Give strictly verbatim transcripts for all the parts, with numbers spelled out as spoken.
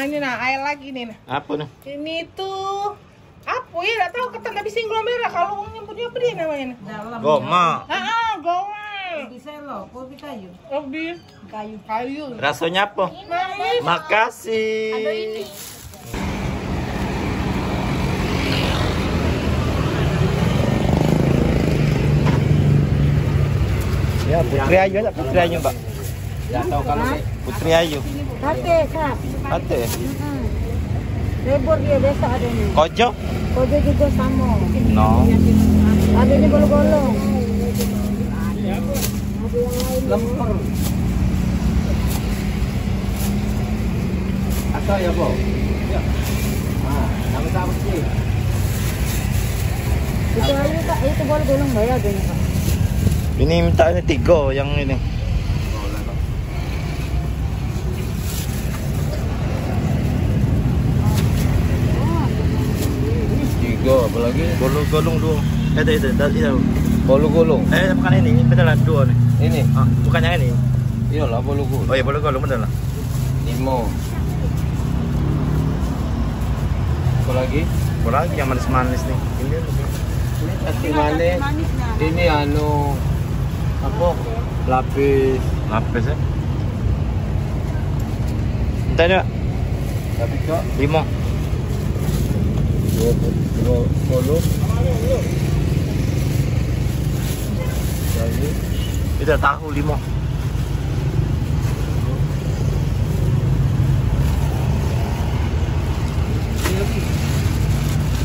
Ini nah, air lagi nih nah. Apa nih? Ini tuh apa ya? Enggak tahu, ketan tapi sing gula merah. Kalau orang nyebutnya apa dia namanya nih? Dalam. Goma. Ah, ah, goma. Ubi selo, ubi kayu. Ubi kayu. Kayu. Rasanya apa? Manis. Makasih. Ada ini. Ya, Putri Ayu, ada Putri Ayu, Mbak. Enggak tahu kalau Putri Ayu. Sate, Kak. Sate. Heeh. Lebur dia biasa adanya. Kojo? Kojo juga sama. No. Adanya golo-golo. Lemper. Atau ya, Bu? Ya. Ah, nama tak mesti. Itu aja, Kak. Itu boleh golong bayar adanya, Kak. Ini minta ini tiga yang ini. Tiga, apa lagi? Bolu golong dua. Eh, itu, itu, itu. Bolu golong. Eh, bukan ini, ini beneran dua nih. Ini? Ah, bukan yang ini. Iyalah, bolu golong. Oh iya, bolu golong bener lah. Lima. Apa lagi? Apa lagi yang manis-manis nih? Ini, ini kaki manis. Ini anu apa? Lapis. Lapis ya. Entah dia. Tapi kok lima. Dua puluh, dua puluh. Lagi. Kita tahu lima.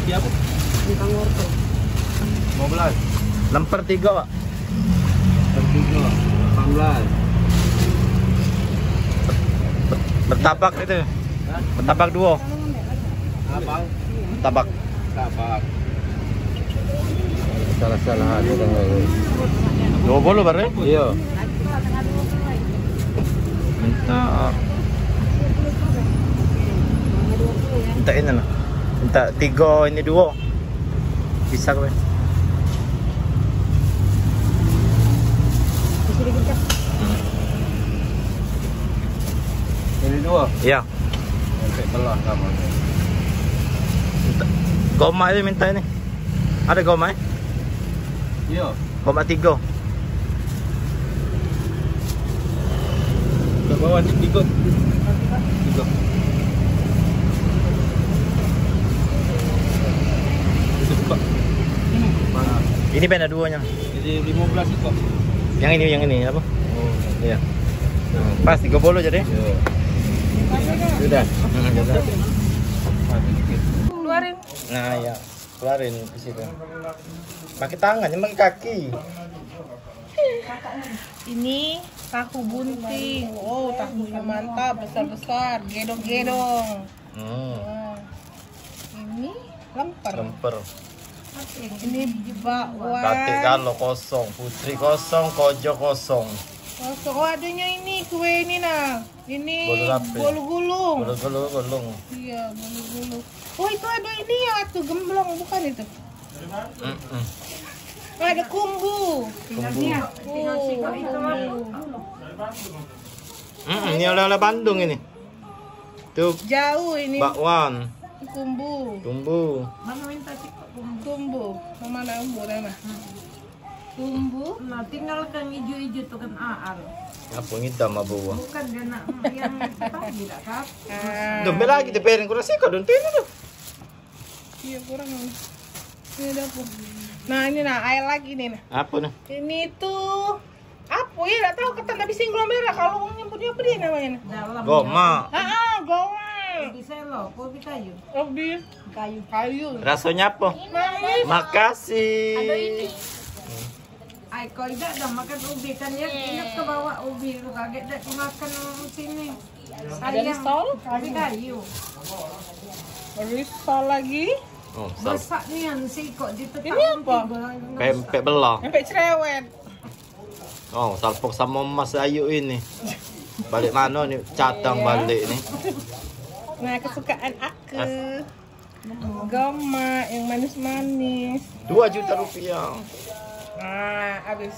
Ini apa? Kentang wortel. Lima belas. Lemper tiga, Pak. Lemper tiga. Delapan belas. Bertabak itu. Hah? Bertabak dua. Abang. Bertabak. Salah-salah anu kan. Dua puluh baru ya? Iya. Minta, minta ini lah. Minta tiga, ini dua. Bisa kau. Ini dua. Iya. Sampai belah sama. Minta. Goma ini minta ini. Ada goma, eh? Iya. Goma tiga. Ke bawah ni tiga. Tiga. Itu buka. Mana? Ini benda duanya. Jadi lima belas ekor. Yang ini, yang ini apa? Oh. Iya. Pas tiga puluh jadi. Iya. Sudah. Hmm, sudah. Keluarin. Nah, ya. Keluarin ke situ. Pakai tangan, jangan pakai kaki. Ini tahu bunting. Oh, tahunya mantap, besar-besar, gedong-gedong. Hmm. Wah. Ini lemper. Lemper. Ini bakwan. Katik galo kosong, putri kosong, kojo kosong. Kosong. Oh, adanya ini kue ini nah. Ini bolu lapis. Bolu gulung. Bolu gulung, gulung. Iya, bolu gulung. Oh, itu ada ini ya, tuh gemblong, bukan itu? Mm-mm. Ada kumbu. Kumbu. Oh, kumbu. Mm-mm, ini oleh-oleh Bandung ini. Tuh. Jauh ini. Bakwan. Kumbu. Kumbu. Mana minta sikok kumbu? Kumbu. Mana umur, mana? Tumbuh. Nah, tinggalkan ijo-ijo tu kan aal. Apa ngidam apa buah? Bukan dia nak yang tadi dak kap. Ah. Dompet lagi di piring kurang sih kau dompet itu. Iya, kurang. Ini ada apa? Nah, ini nah, air lagi nih nah. Apa nih? Ini tuh apa ya? Dak tahu, ketan tapi sing gula merah. Kalau orang nyebutnya apa dia namanya nih? Dalam. Goma. Ah, ah, goma. Ubi selo, ubi kayu. Ubi. Kayu. Kayu. Rasanya apa? Manis. Makasih. Ada ini. Ai, kau idak dah makan ubi kan ya? Ingat ke bawa ubi lu, kaget dah dimakan sini. Ada risol? Ubi kayu. Risol lagi. Oh, sal- Masak ni yang si kok ditetak. Ini apa? Pempek belah. Pempek cerewet. Oh, salpok sama emas ayu ini. Balik mano ni? Cadang balik ni. Nah, kesukaan aku. Goma yang manis-manis. Dua juta rupiah. Nah, habis.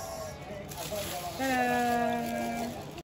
Tada.